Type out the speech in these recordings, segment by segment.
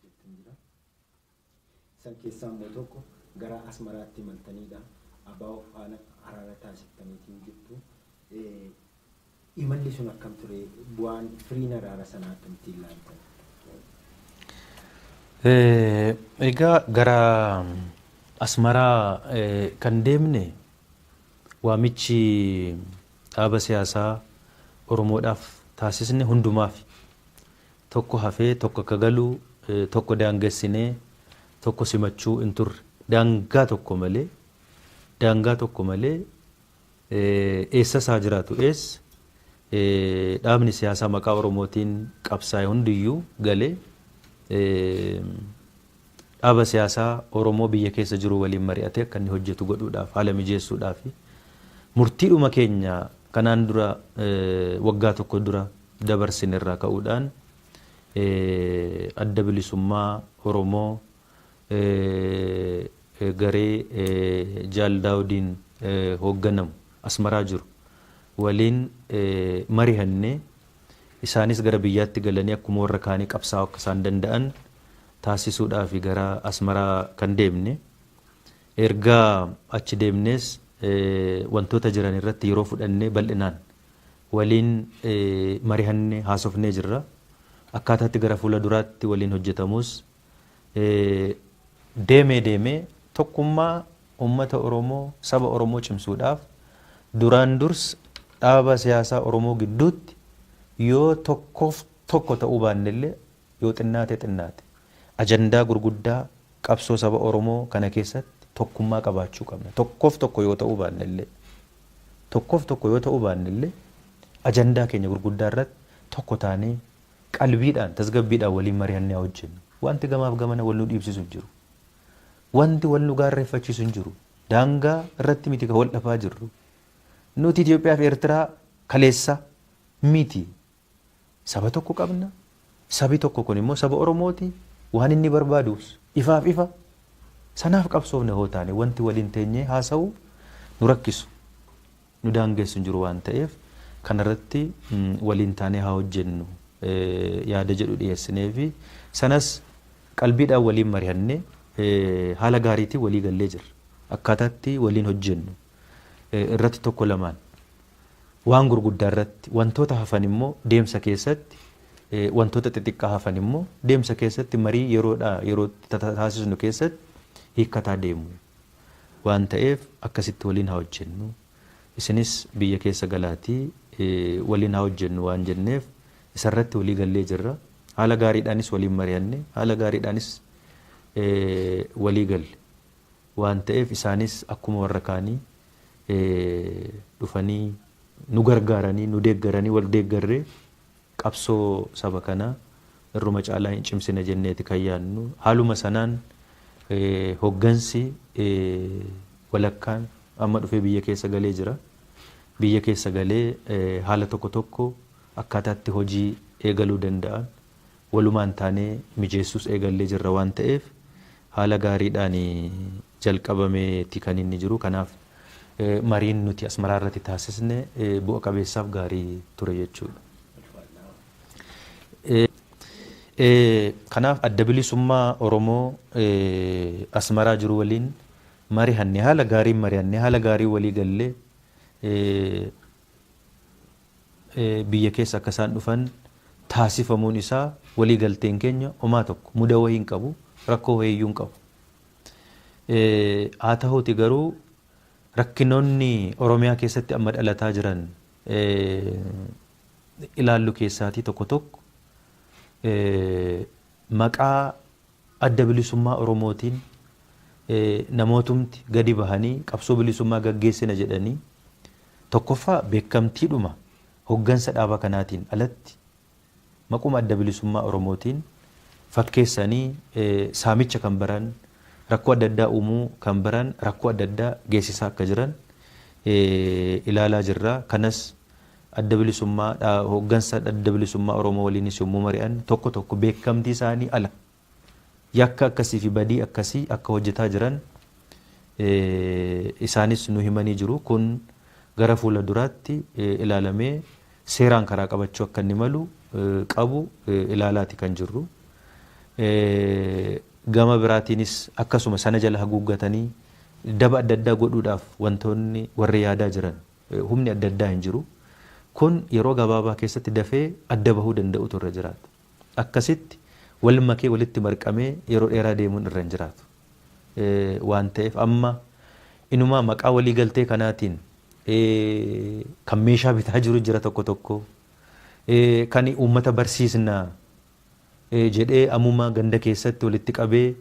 jettan jira. San keessaa immoo tokko gara Asmaraatti imaltaniidha. ABO faana araara taasiftaniitiin jirtu. Imalli sun akkam ture? Bu'aan firiin araara sanaa akkamittiin ilaaltan? Egaa gara Asmaraa kan deemne waamichi dhaaba siyaasaa Oromoodhaaf taasisne hundumaaf tokko hafee tokko akka galu, tokko daangessinee tokko simachuu hin turre. Daangaa tokko malee, daangaa tokko malee, eessas haa jiraatu eessa, dhaabni siyaasaa maqaa Oromootiin qabsaa'e hundiyyuu galee dhaaba siyaasaa Oromoo biyya keessa jiru waliin mari'atee akka inni hojjetu godhuudhaaf, haala mijeessuudhaaf, murtiidhuma keenya kanaan dura waggaa tokko dura dabarsine irraa ka'uudhaan Adda Bilisummaa Oromoo garee Jaal Daawudiin hoogganamu Asmaraa jiru waliin marihannee, isaanis gara biyyaatti galanii akkuma warra kaanii qabsaa'uu akka isaan danda'an taasisuudhaaf gara Asmaraa kan deemne. Erga achi deemnees wantoota jiran irratti yeroo fudhannee bal'inaan waliin marihannee haasofnee jirra. Akkaataatti gara fuula duraatti waliin hojjetamus, deemee deemee tokkummaa uummata Oromoo, saba Oromoo cimsuudhaaf duraan durs dhaaba siyaasaa Oromoo gidduutti yoo tokkoof tokko ta'uu baannellee, yoo xinnaate xinnaate ajandaa gurguddaa qabsoo saba Oromoo kana keessatti tokkummaa qabaachuu qabna. Tokkoof tokko yoo ta'uu baannellee, tokkoof tokko yoo ta'uu baannellee, ajandaa keenya gurguddaa irratti tokko taanee qalbiidhaan, tasgabbiidhaan waliin mari'annee haa hojjennu. Wanti gamaaf gamana wal nu dhiibsisu hin jiru. Wanti wal nu gaarreeffachiisu hin jiru. Daangaa irratti miti kan wal dhabaa jirru. Nuti Itoophiyaa fi Eertiraa kaleessa miti. Saba tokko qabna. Sabi tokko kun immoo saba Oromooti. Waan inni barbaadus ifaaf ifa. Sanaaf qabsoofne hoo taane, wanti waliin teenyee haasa'u nu rakkisu, nu daangessu hin jiru waan ta'eef, kanarratti waliin taanee haa hojjennu yaada jedhu dhiyeessinee fi sanas qalbiidhaan waliin mari'annee haala gaariitiin walii gallee jirra. Akkaataatti waliin hojjennu irratti tokko lamaan waan gurguddaa irratti, wantoota hafan immoo deemsa keessatti, wantoota xixiqqaa hafan immoo deemsa keessatti marii yeroodhaa yerootti taasisnu keessatti hiikkataa deemu waan ta'eef, akkasitti waliin haa hojjennu. Isinis biyya keessa galaatii waliin haa hojjennu waan jenneef isarratti walii gallee jirra. Haala gaariidhaanis waliin mari'anne, haala gaariidhaanis walii galle waan ta'eef, isaanis akkuma warra kaanii dhufanii nu gargaaranii, nu deeggaranii, wal deeggarree qabsoo saba kanaa irruma caalaa hin cimsina jenneeti kan yaadnu. Haaluma sanaan hoggansi walakkaan amma dhufee biyya keessa galee jira. Biyya keessa galee haala tokko tokko akkaataatti hojii eegaluu danda'an walumaan taanee mijeessuus eegallee jirra waan ta'eef, haala gaariidhaan jalqabameeti kan inni jiru. Kanaaf mariin nuti Asmaraa irratti taasisne bu'a qabeessaaf gaarii ture jechuudha. Kanaaf Adda Bilisummaa Oromoo Asmaraa jiru waliin mari'annee, haala gaariin mari'annee, haala gaarii walii gallee biyya keessa akka isaan dhufan taasifamuun isaa walii galteen keenya homaa tokko muda wayii hin qabu, rakkoo wayiiyyuu hin qabu. Haa ta'uuti garuu rakkinoonni Oromiyaa keessatti amma dhalataa jiran ilaallu keessaatii tokko tokko maqaa Adda Bilisummaa Oromootiin namootumti gadi bahanii qabsoo bilisummaa gaggeessina jedhanii, tokkoffaa beekamtiidhuma hoggansa dhaaba kanaatiin alatti maquma Adda Bilisummaa Oromootiin fakkeessanii saamicha kan baran, rakkoo adda addaa uumuu kan baran, rakkoo adda addaa geessisaa akka jiran ilaalaa jirra. Kanas Adda Bilisummaa, hoggansa Adda Bilisummaa Oromoo waliinis yommuu mari'annu, tokko tokko beekamtii isaanii ala yakka akkasii fi badii akkasii akka hojjetaa jiran isaanis nu himanii jiru. Kun gara fuula duraatti ilaalamee seeraan karaa qabachuu akka inni malu qabu ilaalaati kan jirru. Gama biraatiinis akkasuma sana jala haguuggatanii daba adda addaa godhuudhaaf wantoonni warri yaadaa jiran humni adda addaa hin jiru. Kun yeroo gabaabaa keessatti dafee adda bahuu danda'utu irra jiraata. Akkasitti wal makee walitti marqamee yeroo dheeraa deemuun irra hin jiraatu. Waan ta'eef amma inumaa maqaa walii galtee kanaatiin kan meeshaa bitaa jiru jira tokko tokko, kan uummata barsiisna jedhee ammuma ganda keessatti walitti qabee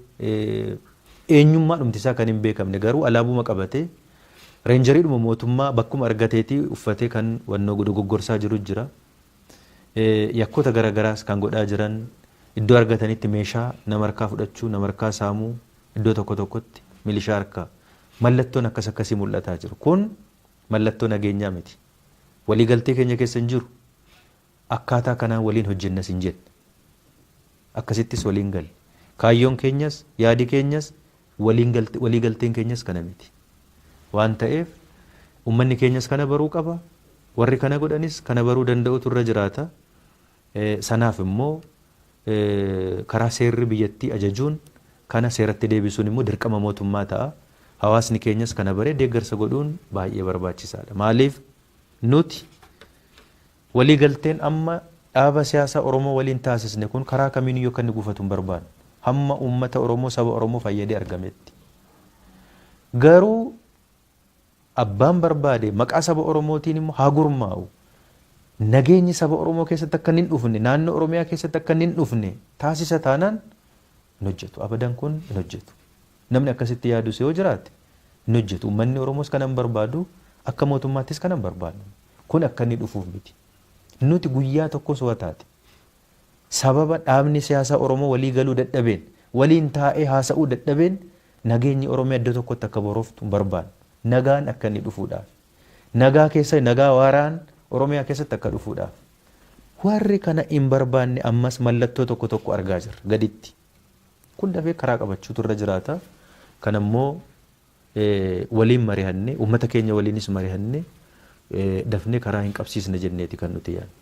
eenyummaa dhumti isaa kan hin beekamne garuu alaabuma qabatee reenjariidhuma mootummaa bakkuma argateetii uffatee kan wannoo dogoggorsaa jiru jira. Yakkoota garaagaraas kan godhaa jiran iddoo argatanitti meeshaa nama harkaa fudhachuu, nama harkaa saamuu, iddoo tokko tokkotti milishaa harkaa mallattoon akkas akkasii mul'ataa jiru. Kun mallattoo nageenyaa miti. Waliigaltee keenya keessa hin jiru. Akkaataa kanaan waliin hojjennas hin jenne. Akkasittis waliin galle. Kaayyoon keenyas, yaadi keenyas, waliigalteen keenyas kana miti. Waan ta'eef uummanni keenyas kana baruu qaba. Warri kana godhanis kana baruu danda'utu irra jiraata. Sanaaf immoo karaa seerri biyyattii ajajuun kana seeratti deebisuun immoo dirqama mootummaa ta'a. Hawaasni keenyas kana baree deeggarsa godhuun baay'ee barbaachisaadha. Maaliif nuti waliigalteen amma dhaaba siyaasaa Oromoo waliin taasisne kun karaa kamiiniyyuu akka inni gufatu hin barbaannu. Hamma uummata Oromoo, saba Oromoo fayyadee argametti. Garuu abbaan barbaade maqaa saba Oromootiin immoo haa gurmaa'u. Nageenyi saba Oromoo keessatti akka inni hin dhufne, naannoo Oromiyaa keessatti akka inni hin dhufne taasisa taanaan hin hojjetu. Abadan kun hin hojjetu. Namni akkasitti yaadus yoo jiraate hin hojjetu. Uummanni Oromoos kana hin barbaadu, akka mootummaattis kana hin barbaadu. Kun akka inni dhufuuf miti. Nuti guyyaa tokkos yoo taate sababa dhaabni siyaasaa Oromoo walii galuu dadhabeen, waliin taa'ee haasa'uu dadhabeen nageenyi Oromiyaa iddoo tokkotti akka boroftu hin barbaannu. Nagaan akka inni dhufuudhaaf. Nagaa keessa nagaa waaraan Oromiyaa keessatti akka dhufuudhaaf. Warri kana hin barbaanne ammas mallattoo tokko tokko argaa jirra gaditti. Kun dafee karaa qabachuutu irra jiraata. Kanammoo waliin mari'annee, uummata keenya waliinis mari'annee dafnee karaa hin qabsiisne jenneeti kan nuti yaadnu.